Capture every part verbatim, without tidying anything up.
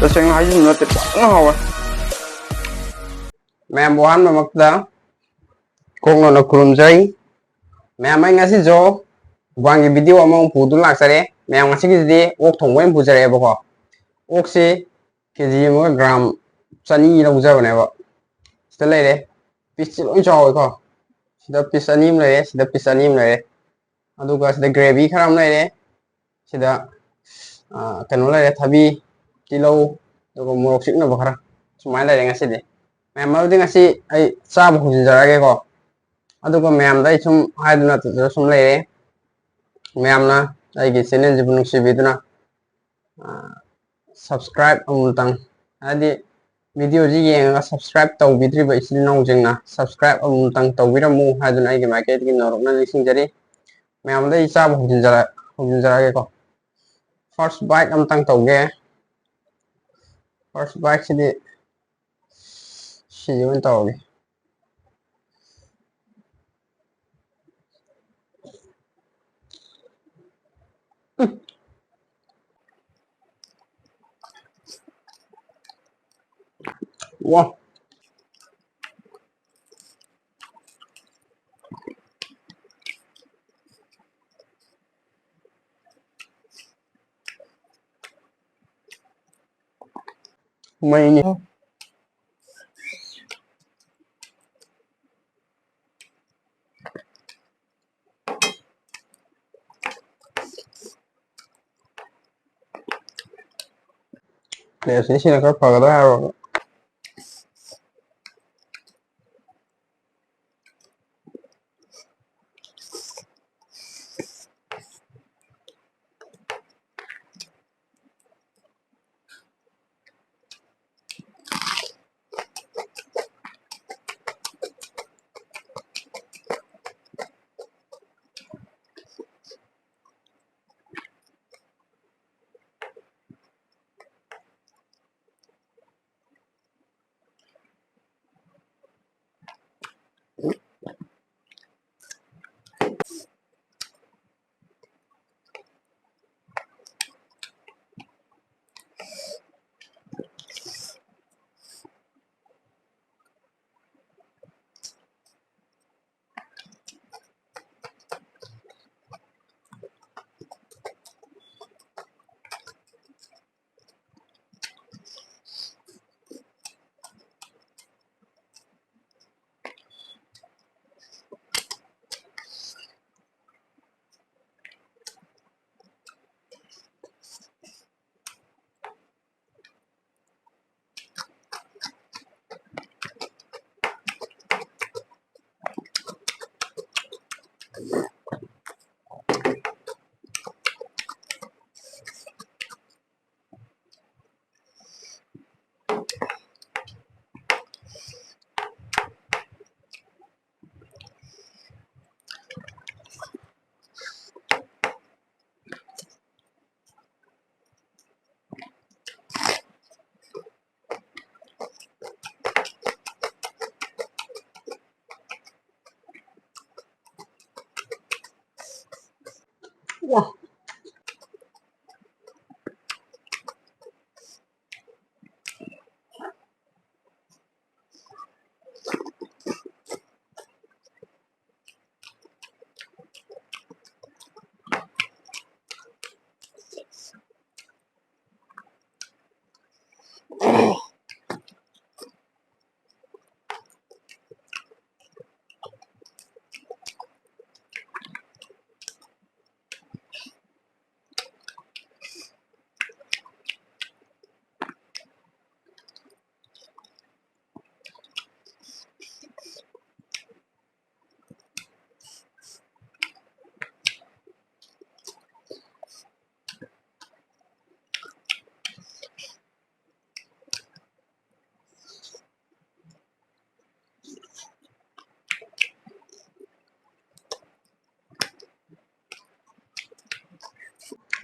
ꯇꯁꯦꯡꯅ ꯍꯥꯏꯖꯤꯟꯕ ꯅꯠꯇꯦ, ꯐꯖꯅ ꯍꯥꯎꯋꯦ꯫ ꯃꯌꯥꯝꯕꯨ ꯑꯍꯥꯟꯕꯃꯛꯇ ꯀꯣꯛꯅꯣꯟꯅ ꯈꯨꯔꯨꯝꯖꯔꯤ꯫ ꯃꯌꯥꯝ, ꯑꯩ ꯉꯁꯤꯁꯨ ꯃꯨꯛꯕꯥꯡꯒꯤ video ꯑꯃꯃꯨꯛ ꯄꯨꯗꯨꯅ ꯂꯥꯛꯆꯔꯦ꯫ ꯃꯌꯥꯝ, ꯉꯁꯤꯒꯤꯁꯤꯗꯤ ꯑꯣꯛ ꯊꯣꯡꯕ ꯑꯣꯏꯅ ꯄꯨꯖꯔꯛꯑꯦꯕꯀꯣ꯫ ꯑꯣꯛꯁꯤ ꯀꯦ ꯖꯤ ꯑꯃꯒ ꯒ꯭ꯔꯥꯝ ꯆꯅꯤ ꯂꯧꯖꯕꯅꯦꯕ꯫ ꯁꯤꯗ ꯂꯩꯔꯦ꯫ Pieceꯁꯤ ꯂꯣꯏ ꯆꯥꯎꯋꯦꯀꯣ꯫ ꯁꯤꯗ piece ꯑꯅꯤ ꯑꯃ ꯂꯩꯔꯦ, ꯁꯤꯗ piece ꯑꯅꯤ ꯑꯃ ꯂꯩꯔꯦ꯫ ꯑꯗꯨꯒ ꯁꯤꯗ gravy ꯈꯔ ꯑꯃ ꯂꯩꯔꯦ꯫ ꯁꯤꯗ, ꯑ, ꯀꯩꯅꯣ ꯂꯩꯔꯦ, ꯊꯕꯤ, ꯇꯤꯜꯍꯧ, ꯑꯗꯨꯒ ꯃꯣꯔꯣꯛ ꯆꯤꯛꯅꯕ ꯈꯔ꯫ ꯁꯨꯃꯥꯏꯅ ꯂꯩꯔꯦ ꯉꯁꯤꯗꯤ꯫ ꯃꯌꯥꯝ, ꯑꯗꯨꯗꯤ ꯉꯁꯤ ꯑꯩ ꯆꯥꯕ ꯍꯧꯖꯤꯟꯖꯔꯛꯑꯒꯦꯀꯣ꯫ ꯑꯗꯨꯒ ꯃꯌꯥꯝꯗ ꯑꯩ ꯁꯨꯝ ꯍꯥꯏꯗꯨꯅ ꯁꯨꯝ ꯂꯩꯔꯦ꯫ ꯃꯌꯥꯝꯅ ꯑꯩꯒꯤ channelꯁꯤꯕꯨ ꯅꯨꯡꯁꯤꯕꯤꯗꯨꯅ, ꯑ, subscribe ꯑꯃꯨꯛꯇꯪ, ꯍꯥꯏꯗꯤ videoꯁꯤ ꯌꯦꯡꯉꯒ subscribe ꯇꯧꯕꯤꯗ꯭ꯔꯤꯕ ꯏꯆꯤꯜ ꯏꯅꯥꯎꯁꯤꯡꯅ subscribe ꯑꯃꯨꯛꯇꯪ ꯇꯧꯕꯤꯔꯝꯃꯨ ꯍꯥꯏꯗꯨꯅ ꯑꯩꯒꯤ ꯃꯥꯏꯀꯩꯗꯒꯤ ꯅꯧꯔꯛꯅ ꯅꯤꯡꯁꯤꯡꯖꯔꯤ꯫ ꯃꯌꯥꯝꯗ ꯑꯩ ꯆꯥꯕ ꯍꯧꯖꯤꯟꯖꯔ-, ꯍꯧꯖꯤꯟꯖꯔꯛꯑꯒꯦꯀꯣ꯫ First bite ꯑꯝꯇꯪ ꯇꯧꯒꯦ꯫ First biteꯁꯤꯗꯤ ꯁꯤꯁꯦ ꯑꯣꯏꯅ ꯇꯧꯔꯒꯦ꯫ ꯋꯥ꯫ ꯃꯩꯅꯤ꯫ Tasteꯁꯤ ꯁꯤꯅ ꯈꯔ ꯐꯒꯗ꯭ꯔꯥ ꯍꯥꯏꯔꯨꯔꯒ꯫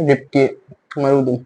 ꯔꯤꯞꯀꯤ ꯃꯔꯨꯗꯨꯅꯤ꯫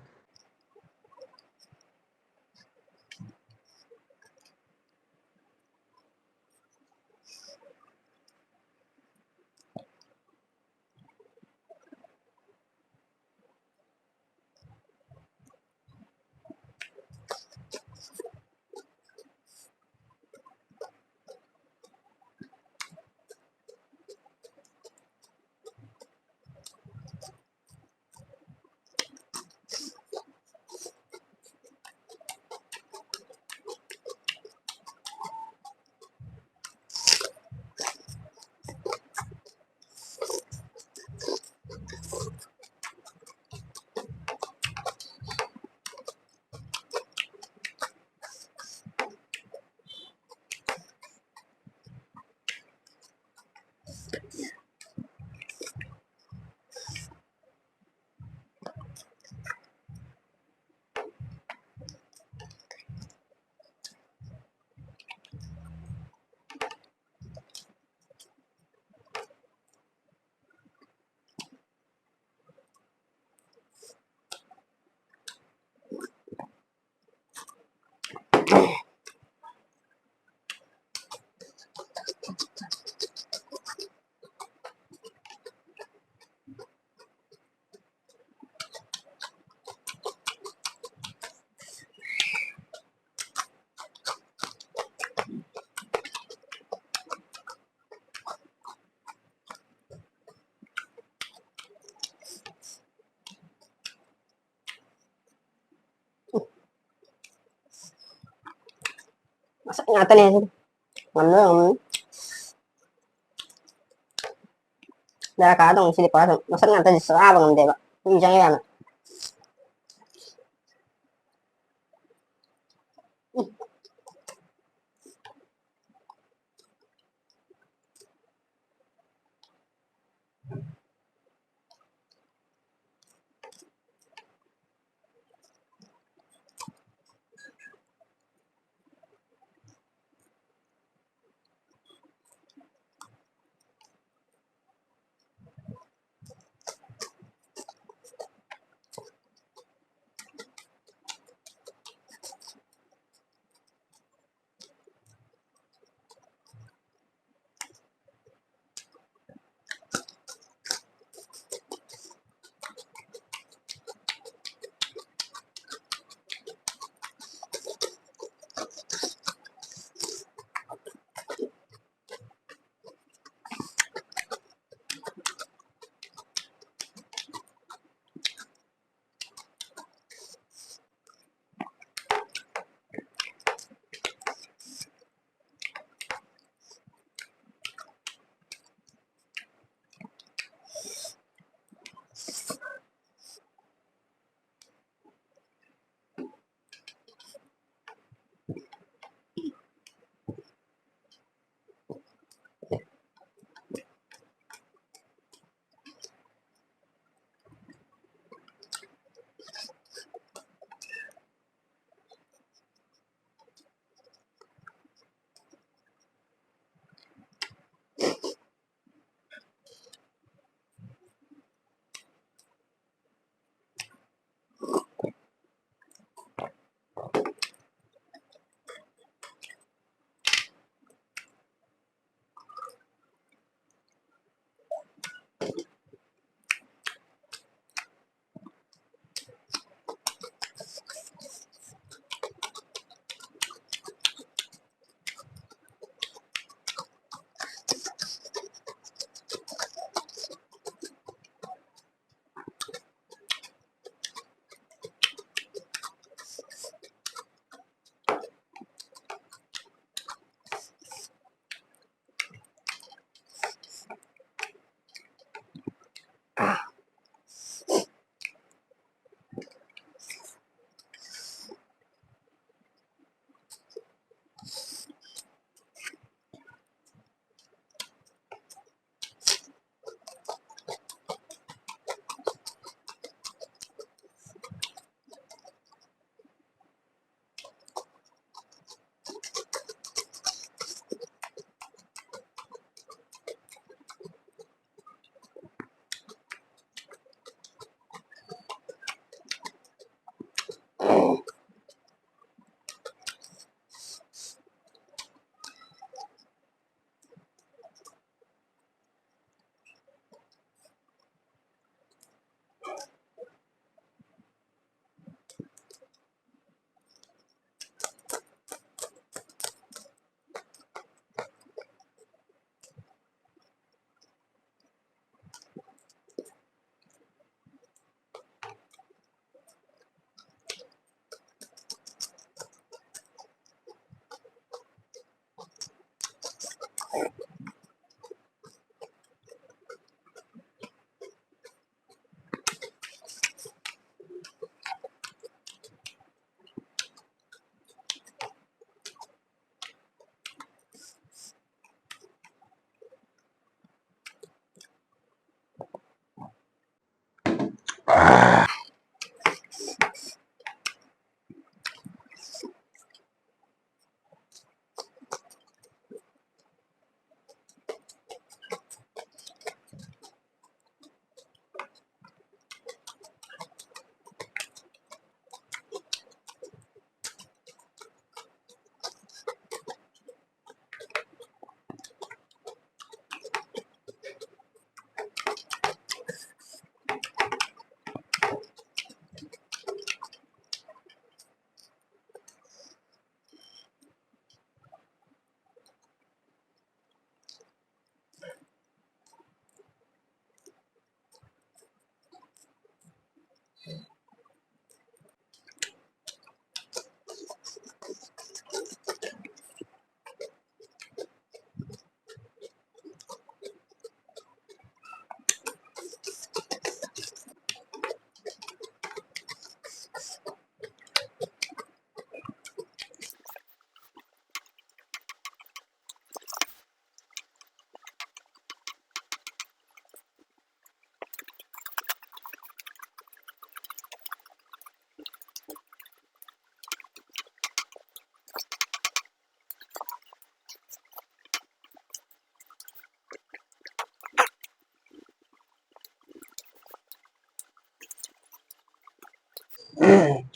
ꯃꯁꯛ ꯉꯥꯛꯇꯅꯦ ꯁꯤꯗꯤ꯫ ꯉꯝꯅ ꯉꯝꯅ꯫ ꯗꯔꯀꯥꯔ ꯇꯧꯅꯤ ꯁꯤꯗꯤ ꯄꯨꯔꯥ ꯁꯨꯝ ꯃꯁꯛ ꯉꯥꯛꯇꯗꯤ ꯆꯥꯕ ꯉꯝꯗꯦꯕ꯫ ꯃꯤ ꯆꯪꯉꯦ ꯌꯥꯝꯅ꯫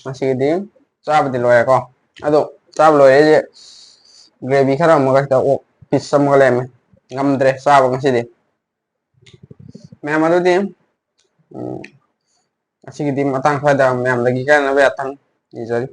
ꯉꯁꯤꯒꯤꯗꯤ ꯆꯥꯕꯗꯤ ꯂꯣꯏꯔꯦꯀꯣ꯫ ꯑꯗꯣ ꯆꯥꯕ ꯂꯣꯏꯔꯦ ꯑꯩꯁꯦ꯫ Gravy ꯈꯔ ꯑꯃꯒ ꯈꯤꯇꯪ ꯑꯣꯛ piece ꯑꯃꯒ ꯂꯩꯔꯝꯃꯦ꯫ ꯉꯝꯗ꯭ꯔꯦ ꯆꯥꯕ ꯉꯁꯤꯗꯤ꯫ ꯃꯌꯥꯝ ꯑꯗꯨꯗꯤ, ꯎꯝ, ꯉꯁꯤꯒꯤꯗꯤ ꯃꯇꯥꯡ ꯁ꯭ꯋꯥꯏꯗ ꯃꯌꯥꯝꯗꯒꯤ ꯀꯥꯏꯅꯕ ꯌꯥꯊꯪ ꯅꯤꯖꯔꯤ꯫